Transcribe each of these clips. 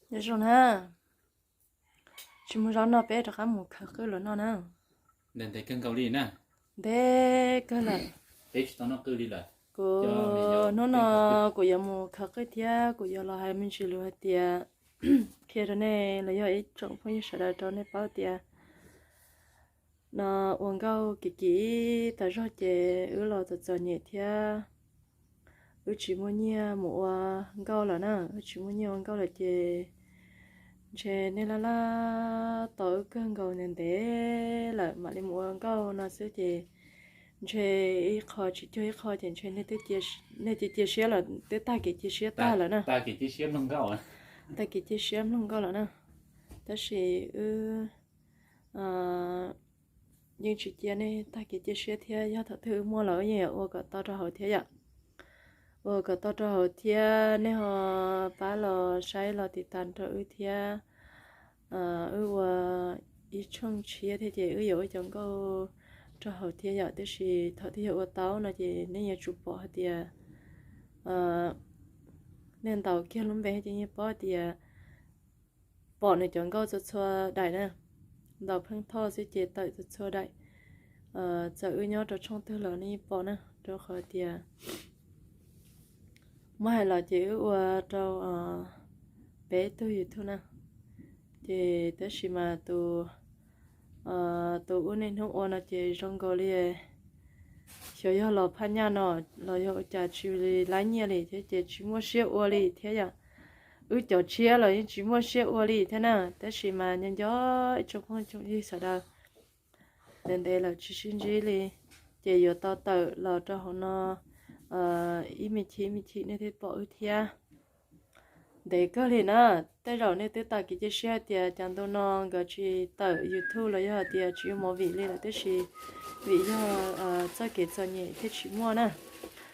Nyob zoo na, tsis mus zaum no peb rov qab mus khaws qwj los noj na. Ntev kawg nkaus li na. Ntev kawg lawm. Peb tsis tau noj qwj li lawm. Kuv, hnub no kuv yuav mus khaws qwj thiab kuv yuav los hais me ntsis lus hais tias, qhia rau nej los yog ib tsoom phooj ywg sawv daws rau nej paub tias, no ua nkauj kim kim tas zog ces wb los txom txom nyem thiab wb tsis muaj nyiaj mus ua nkauj lawm na, wb tsis muaj nyiaj ua nkauj lawm ces ntshe nej laj laj tos wb kawg nkaus ntev ntev lawm mam li mus ua nkauj no xwb ces ntshe ib qho tsis cuag ib qho ces ntshe nej cia cia siab los twb tag kev cia siab tag lawm na. Tag kev cia siab mloog nkauj lawm na. Tab sis wb yeej tsis cia nej tag kev cia siab thiab, yog thaum twg wb muaj los wb yeej yuav ua kom tau rau hauv thiab yom. Ua kom tau rau hauv thiab nej ho pab los saib los tiv tas rau wb thiab. Wb ua ib tshooj tshiab thiab ces wb yuav ua cov nkauj rau hauv thiab yom, tab sis thaum twg yog ua tau no ces nej yuav tsum pom hais tias, nej ntaus kiag lub npe ces yeej paub tias pom nws cov nkauj txhua txhua daim na. Ntaus pheej thoj xwb ces tawm txhua txhua daim. Txawm wb nyob rau tshooj twg los nej yeej pom na, rau qhov tias muab hais los ces wb ua rau peb tug YouTube na. Ces tab sis mas tus, tus wb niaj hnub ua no ces zoo nkaus li xyov yog los phaj nyaj no los yog ua cas tsis li laib nyiaj li thiab ces tsis muaj siab ua li thiab yom. Wb cov tshiab los yeej tsis muaj siab ua li thiab na, tab sis mas nco nco ib tsoom phooj ywg sawv daws ntev ntev lawm tsis sib ntsib li, ces yuav tau tawm los rau hauv no ib me chim ib me chim nej thiaj pom wb thiab. Ntev kawg li na, tej zaum nej twb tag kev cia siab hais tias cas ntu no nkawd tsis tawm YouTube los yog hais tias tsis ua movie li lawm, tab sis vim yog txoj kev txom nyem thiaj tsis muaj na,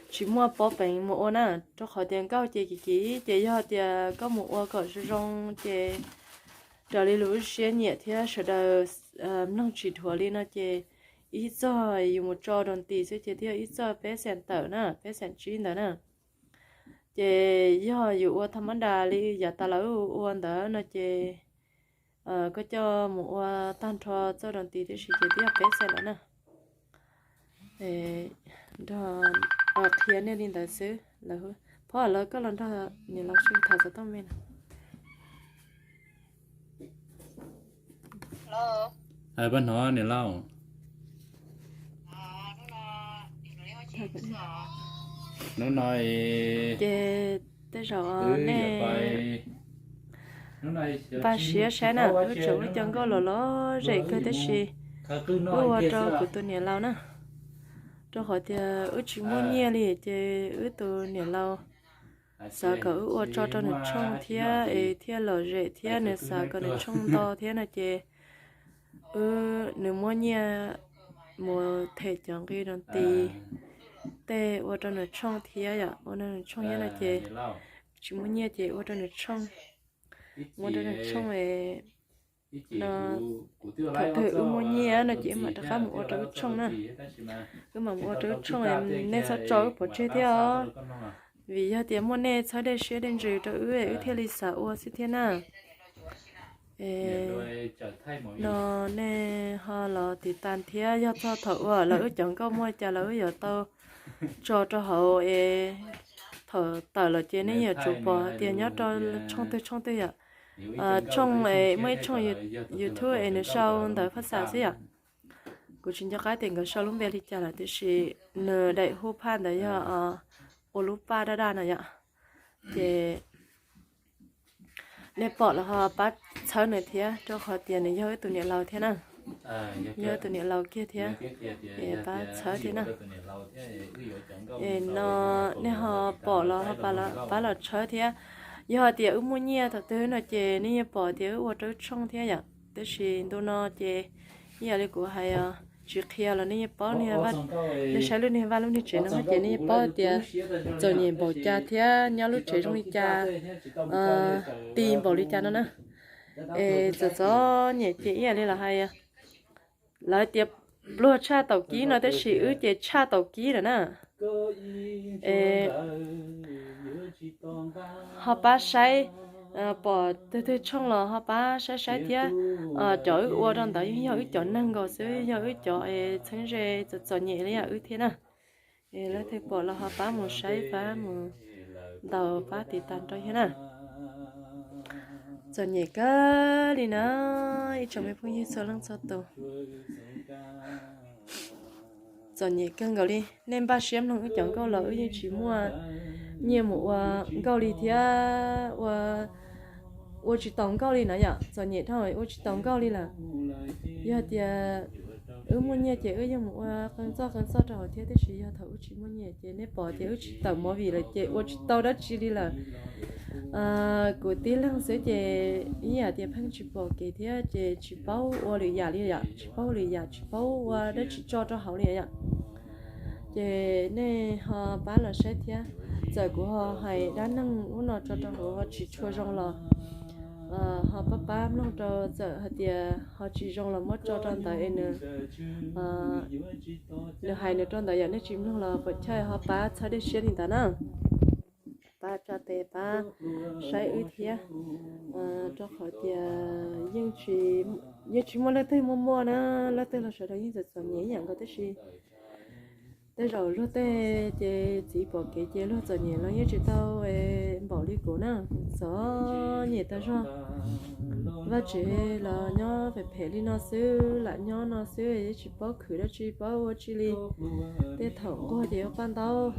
tsis muaj pob peev mus ua na, rau qhov tias nkauj ces kim kim ces yog tias koj mus ua kom zoo zoo ces raws li lub siab nyiam thiab sawv daws mloog tsis dhuav li no ces ib txoj yus mus tso rau ntiv xwb ces twb yog ib txoj peb xeem tawm na, peb xeem tsib ntawd na. Ces yog yus ua tha mab das li yav tas lawv ua ntawd no ces koj coj mus ua tag nrho txoj rau ntiv tib si ces twb yog peb xeem lawm na. Nrog qhia nej li ntawd xwb lawm. Phauj, lawv koj los nrog niam laus sib tham xov tooj me no. Pab hnov niam laus. Hnub no ces tej zaum nej npaj siab saib na, wb tseem ua cov nkauj los lom zem kawg tib si, wb ua rau kuv tus niam laus na, rau qhov tias wb tsis muaj nyiaj li ces wb tus niam laus xav kom wb ua tso rau nws tshooj thiab es thiaj lom zem thiab nws xav kom nws tshooj nto thiab no ces wb, nws muab nyiaj mus them cov nqi rau ntiv tej ua rau nws tshooj thiab yom, ua rau nws tshooj thiab no ces tsis muaj nyiaj ces ua rau nws tshooj, ua rau nws tshooj no. Thaum twg wb muaj nyiaj no ces wb mam rov qab mus ua rau wb tshooj na. Wb mam mus ua rau wb tshooj, nej txhob tso wb pov tseg thiab os. Vim yog tias muaj nej txhawb dej siab dej ntsws rau wb, wb thiaj li xav ua xwb thiab na. No nej ho los tiv tas thiab, yog txog thaum uas lawv wb cov nkauj muaj cas los wb yuav tau tso rau hauv es thaum tawm los ces nej yuav tsum pom hais tias nyob rau tshooj twg tshooj twg yom. Tshooj, muaj ib tshooj YouTube es nws sau ntawv phaj xaj xwb yom. Kuv tsis nco qab tias nkawd sau lub npe li cas lawm tiam sis nws daim hu phaj ntawd yog ua lub paj daj daj no yom. Ces nej pom los ho pab txhawb nws thiab, rau qhov tias nws yog wb tus niam laus thiab na. Yog wb tus niam laus kiag thiab, es pab txhawb thiab na. Es no nej ho pom los ho pab los txhawb thiab. Yog hais tias wb muaj nyiaj thaum twg no ces nej yeej pom tias wb ua rau wb tshooj thiab yom. Tab sis ntu no ces ib yam li kuv hais, tsis qhia los nej yeej paub, nej saib lub niag vaj lub niag tsev no ces nej yeej paub tias txom nyem npaum cas thiab nyob lub tsev zoo li cas, ti npaum li cas no na. Es txom txom nyem ces ib yam li lawv hais, lawv tias pluag tshaj taum kib no tab sis wb ces tshaj taum kib lawm na. Es ho pab saib, pom twg twg tshooj los ho pab saib saib thiab. Cov wb ua rau ntawd yeej yog wb cov neeg nkaus xwb, yog wb cov txheeb ze txom txom nyem li yam wb thiab na. Es leej twg pom los ho pab mus saib, pab mus ntaus, pab tiv tas rau thiab na. Txom nyem kawg li na, ib tsoom me phooj ywg txhua leej txhua tus. Txom nyem kawg nkaus li, nej npaj siab mloog wb cov nkauj los wb yeej tsis muaj nyiaj mus ua nkauj li thiab, ua, ua tsis taus nkauj li na yom. Txom nyem dhau ua tsis taus nkauj li lawm. Yog tias wb muaj nyiaj ces wb yeej mus ua qee txoj qee txoj rau hauv thiab, tiam sis yog thaum wb tsis muaj nyiaj ces nej pom tias wb tsis tawm movie lawm ces ua tsis tau dab tsi li lawm. Kuv tib leeg xwb ces ib yam tias pheej tsis pom kev thiab ces tsis paub ua lwm yam li yom, tsis paub ua lwm yam, tsis paub ua dab tsi tso rau hauv li yom. Ces nej ho pab los saib thiab. Txawm kuv ho hais dab neeg ub no tso rau hauv ho tsis tshua zoo los ho pab pab mloog rau, txawm hais tias ho tsis zoo los muab tso rau ntawd es nws, nws hais nws rau ntawd yom, nej tsis mloog los puas chawj ho pab txhawb dej siab li ntawd na. Pab tsa tes pab saib wb thiab, rau qhov tias yeej tsis, yeej tsis muaj leej twg muaj muaj na, leej twg los sawv daws yeej txom txom nyem ib yam nkaus tib si. Tej zaum luag tej ces txiv pom kev ces luag txom nyem los yeej tsis tau npaum li kuv na, kuv txom nyem tas zog. Vaj tsev los nyob phem phem li no xwb, lam nyob no xwb, yeej tsis paub khwv dab tsi paub ua tsi li. Tej thaum nquag ces ua paj ntaub,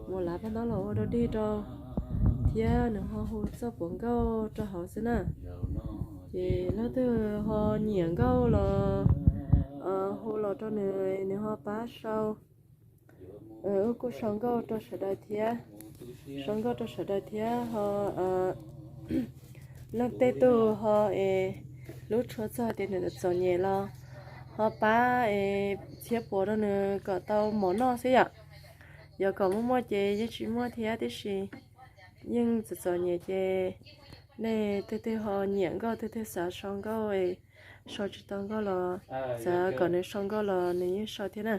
mus lav paj ntaub los ua rau dej rau, thiab nws ho hu txoj puav nkauj rau hauv xwb na. Ces leej twg ho nyiam nkauj los hu los rau nws, nws ho pab sau. Wb kuj sau nkauj rau sawv daws thiab, sau nkauj rau sawv daws thiab ho leej tej tug ho es hlub tshua txog tias nws txom nyem los ho pab es txhiab puas rau nws kom tau mov noj xwb yom. Yog kom muaj muaj ces yeej tsis muaj thiab tib si. Yeej txom txom nyem ces nej tej twg ho nyiam nkauj, tej twg xav sau nkauj, sau tsis tau nkauj los xav kom nws sau nkauj los nws yeej sau thiab na.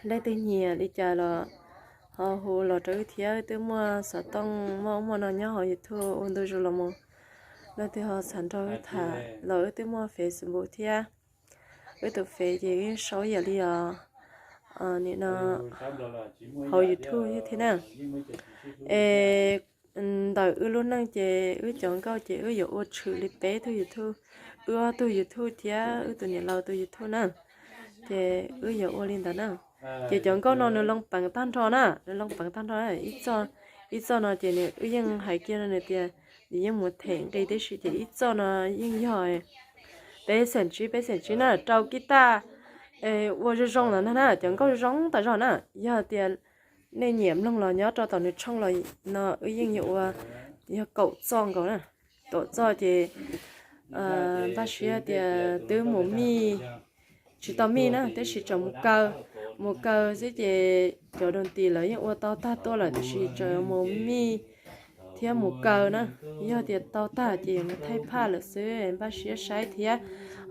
Leej twg nyiam li cas los ho hu los rau wb thiab, wb twb muaj xov tooj muaj ub muaj no nyob hauv YouTube ua ntu zus los mus. Leej twg ho xav nrog wb tham los wb twb muaj Facebook thiab. Wb tus Face ces wb yeej sau ib yam li os, nim no hauv YouTube thiab na. Es ntawm wb lub neej ces wb cov nkauj ces wb yuav ua tshwm li peb tug YouTube, wb ob tug YouTube thiab wb tus niam laus tus YouTube na. Ces wb yuav ua li ntawd na. Ces cov nkauj no nws loo peev tag nrho na, nws loo peev tag nrho. Ib txoj no ces wb yeej hais kiag rau nws tias nws yeej mus them nqi tib si, ces ib txoj no yeej yog peb xeem tsib, peb xeem tsib na, rau kib taj ua zoo zoo ntawd na, cov nkauj zoo zoo tas zog na. Yog tias nej nyiam mloog los nyob rau tom nws tshooj los no wb yeej yuav ua yog kaum txoj nkaus na. Kaum txoj ces npaj siab tias twb mus mij, tsis tau mij na, tab sis tseem mus kaw, mus kaw xwb ces cov doos tis lawv yeej ua tau tag tuaj lawm, tab sis tseem mus mij thiab mus kaw na. Yog tias tau tag ces yuav mus thaij phaj lawm xwb, npaj siab saib thiab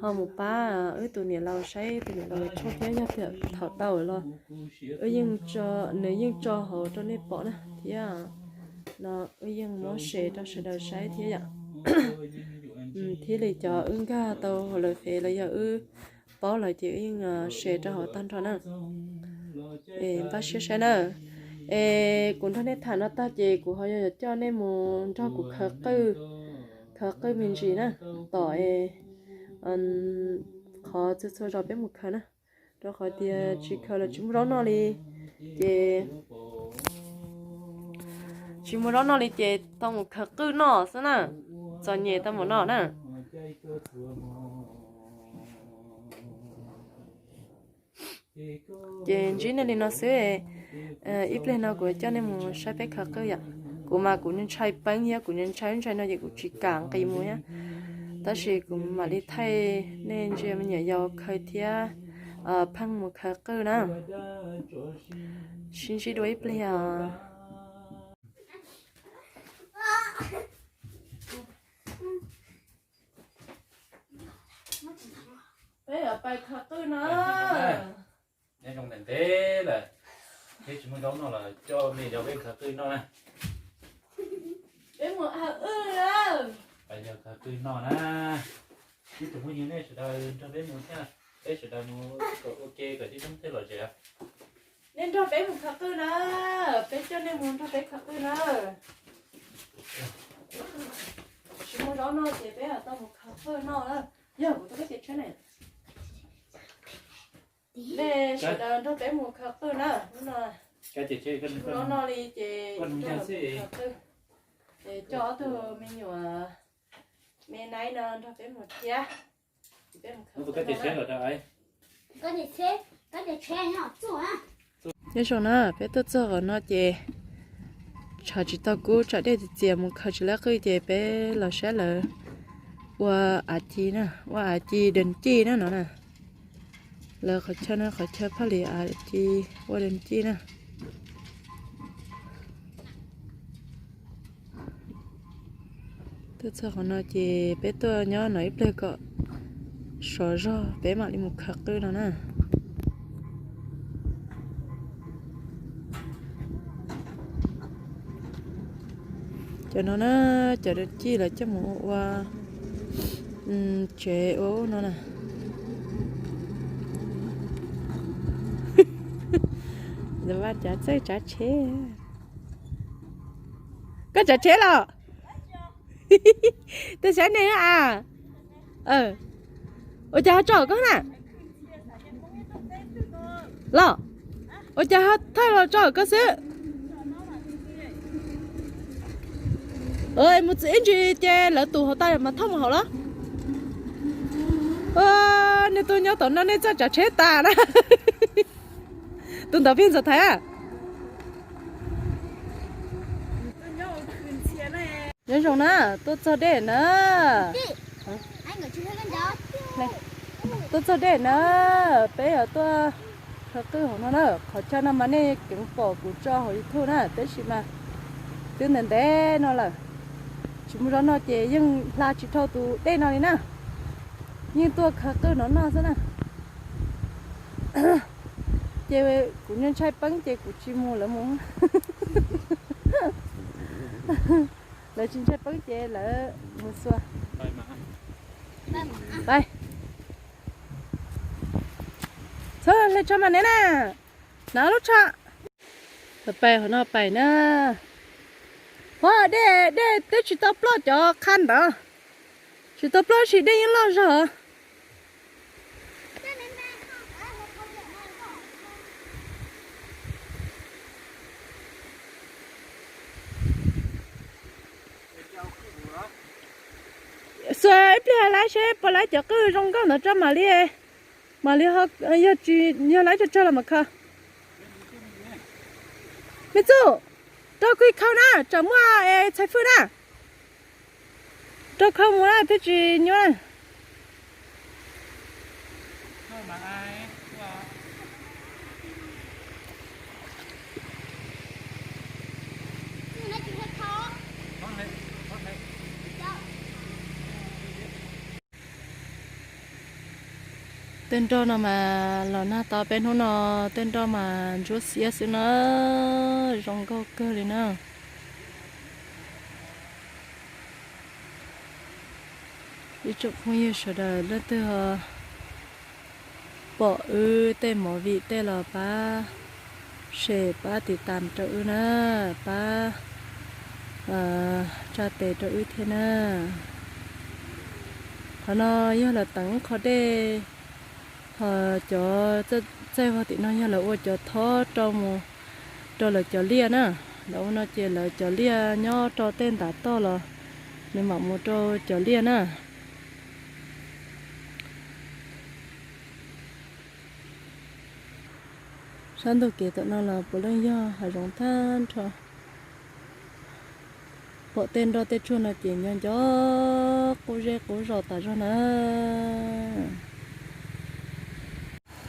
ho mus pab wb tus niam laus saib, tus niam laus tshooj thiab, yog tias thaum tau los wb yeej, nws yeej tso hauv rau nej pom na thiab. No wb yeej muab share rau sawv daws saib thiab yom. Thiab li cov wb nkag tau hauv lawv Face los yog wb paub lawm ces wb yeej share rau hauv tag nrho na. Es npaj siab saib na. Es kuv nrog nej tham no tag ces kuv ho yuav coj nej mus nrog kuv khaws qwj, khaws qwj me ntsis na. Tom es qhov txhua txhua zaus peb mus khaws na, rau qhov tias tsis khaws los tsis muaj zaub noj li. Ces tsis muaj zaub noj li ces tau mus khaws qwj noj xwb na, txom nyem tau mus noj na. Ces ntsib nej li no xwb, ib pliag no kuv coj nej mus saib peb khaws qwj yom. Kuv mas kuv ntshai peeb thiab kuv ntshai ntshai no ces kuv tsis kam nqis mus thiab. Tab sis kuv mam li thaij nej ntsia me nyuam yaus khaws thiab pheej mus khaws qwj na. Sib ntsib dua ib pliag os. Peb yuav pais khaws qwj no. Nyob zoo ntev ntev lawm, thiab tsis muaj zaub noj los coj me yog peb khaws qwj noj na. Qw no na, ib tug phooj ywg nej sawv daws nrog peb mus thiab, peb sawv daws mus kom ua ke kom coob coob thiaj lom zem. Nej nrog peb mus khaws qwj na, peb coj nej mus nrog peb khaws qwj na. Tsis muaj zaub noj ces peb tau mus khaws qwj noj na. Yog kuv tau koj tes tsheb ne. Nej sawv daws nrog peb mus khaws qwj na. Hnub no tsis muaj zaub noj li ces nrog peb mus khaws qwj. Ces coj ob tug me nyuam me naib no nrog peb mus thiab. Nyob zoo na, peb tuaj txog qhov no ces tshav tsis tau kub, tsam dej txias mus khaws tsis laib qwj ces peb los saib lawv ua av ci na, ua av ci dees cij na no na. Lawv qhov chaw no qhov chaw phaj li av ci ua dees cij na. Tuaj txog qhov no ces peb tuaj nyob no ib pliag kom sov zog peb mam li mus khaws qwj no na. Cov no na, cov dees cij lawv coj mus ua tsev ua ub no na. Vaj cav txawj tsav tsheb. Koj tsav tsheb los? Tus xav ne a. Ua cas ho tso koj na? Los, ua cas ho thawj los tso koj xwb? Mus txwm ib ntsis ces lawv tus hauv tau mas thauj mus hauv los. Nej tuaj nyob tom no nej txawj tsav tsheb tas na. Tus ntawd pheej ntxov thaiv. Nyob zoo na, tuaj txog dej na. Tuaj txog dej na, peb yuav tuaj khaws qwj hauv no na. Qhov chaw no mas nej tseem pom kuv tso hauv YouTube na, tab sis mas twb ntev ntev no lawm, tsis muaj zaub noj ces yeej hla tsis dhau tus dej no li na. Yeej tuaj khaws qwj no noj xwb na. Ces kuv ntshai peeb ces kuv tsis mus, lawv mus. Lawv tsis ntshai peeb ces lawv mus xua. Txhob hle tsho mas ne na. Hnav lub tsho. Pais hauv no pais na. Hov dej, dej twb tsis tau ploj cov qha ntawd. Tsis tau ploj sis dej yeej loj zog. Xuas ib pliag lawm seb puas laib cov qwj zoo nkauj ntawd tso mam li, mam li, yog tsis yog laib tsawg tsawg los mam khaws. Me txuj, rau kuv khaws na, tsam muaj es txhais fwj na. Rau khaws mus na thiaj tsis nyuaj. Tej nroj no mas los nag tau peb hnub no, tej nroj mas ntsuab xiab xwb na, zoo nkauj kawg li na. Ib tsoom phooj ywg sawv daws leej twg pom wb tej movie tej los pab share pab tiv tam rau wb na, pab tsa tes rau wb thiab na. Qhov no yog lawv teev qho dej, ho cov txaij vog tim no yog lawv ua cov thob rau mus rau lawv cov liaj na. Lawv ua no ces lawv cov liaj nyob rau tej ntam toj los nws mam mus rau cov liaj na. Sab ntug kev tom no los puav leej yog hav zoov tag nrho. Pom tej nroj tej tsuag no ces nco nco qub zej qub zos tas zog na.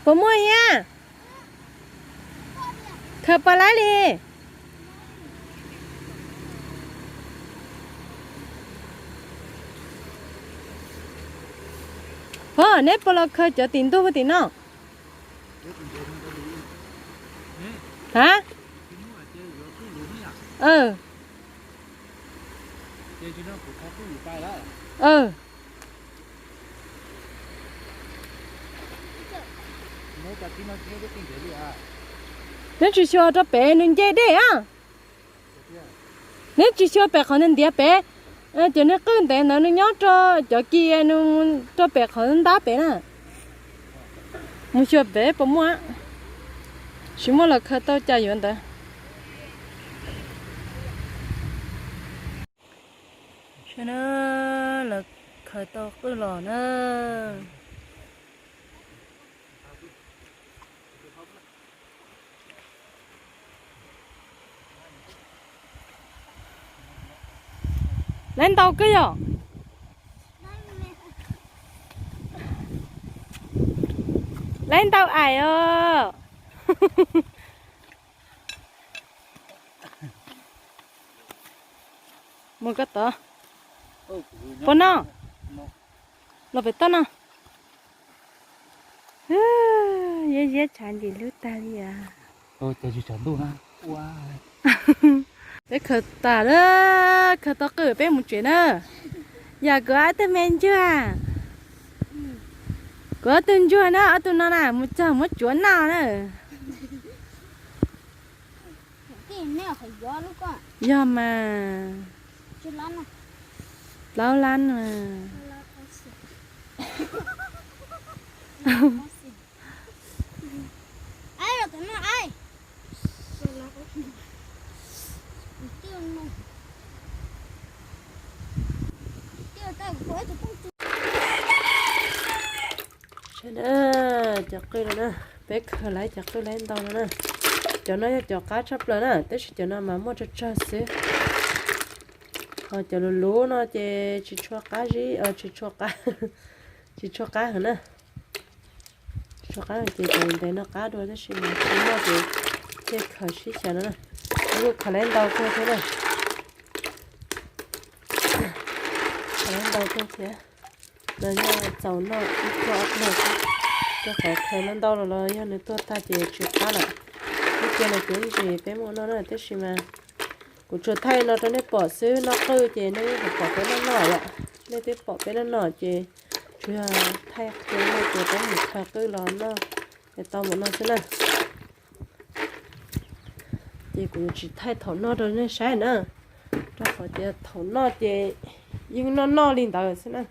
Puas muaj thiab? Khaws puas laib li? Ho neb puas los khaws cov tim ntug tim no? Ha? Neb tsis xyuas rau pem nws nce dej a. Neb tsis xyuas pem qhov nws ntiav pem, cov niag qwj ntev ntawd nws nyob rau cov kis nws rau pem qhov ntab pem na. Mus xyuas pem puas muaj, tsis muaj los khaws tau cas yuav ntawd. Saib na, lawv khaws tau qwj los na. Laiv ntau kawg yom? Laiv ntau aim os. Mus koj tod. Puas noj? Los pem toj no. Ziab ziab tshav ntis hlub tag li as. Peb khaws tas lawm, khaws tau qwj peb mus tsev na. Yog kuv ob tug me ntsuag, kuv ob tug ntsuag na, ob tug no na mus txog muab tsuav noj na. Yog mas, plaub lab mas. Saib na, cov qwj no na, peb khaws laiv cov qwj laiv ntau no na. Cov no yog cov qab tshaj plaws na, tab sis cov no mas muaj tsawg tsawg xwb. Ho cov luv luv no ces tsis tshua qab zib, tsis tshua qab, tsis tshua qab heev na. Tsis tshua qab ces cov ntev no qab dua tab sis mas tsis muaj ces thiaj khaws sib xyaw no na. Kuv kuj khaws laiv ntau kawg thiab na. Khaws laiv ntau kawg thiab. No yog txaus noj ib pluag ob pluag xwb, rau qhov khaws ntau ntau los los yog nws tuag tag ces tsis qab lawm. Ib pliag no ces ntsis peb muaj noj na, tab sis mas kuv tsuas thaij no rau nej pom xwb, noj qwj ces nej yeej pom peb noj noj yom. Nej twb pom peb noj noj ces tsuas yog thaij qhia nej tias peb mus khaws qwj los noj es tau mus no xwb na. Ces kuv yuav tsis thaij thaum noj rau nej saib na, rau qhov tias thaum noj ces yeej noj noj li ntawd xwb na.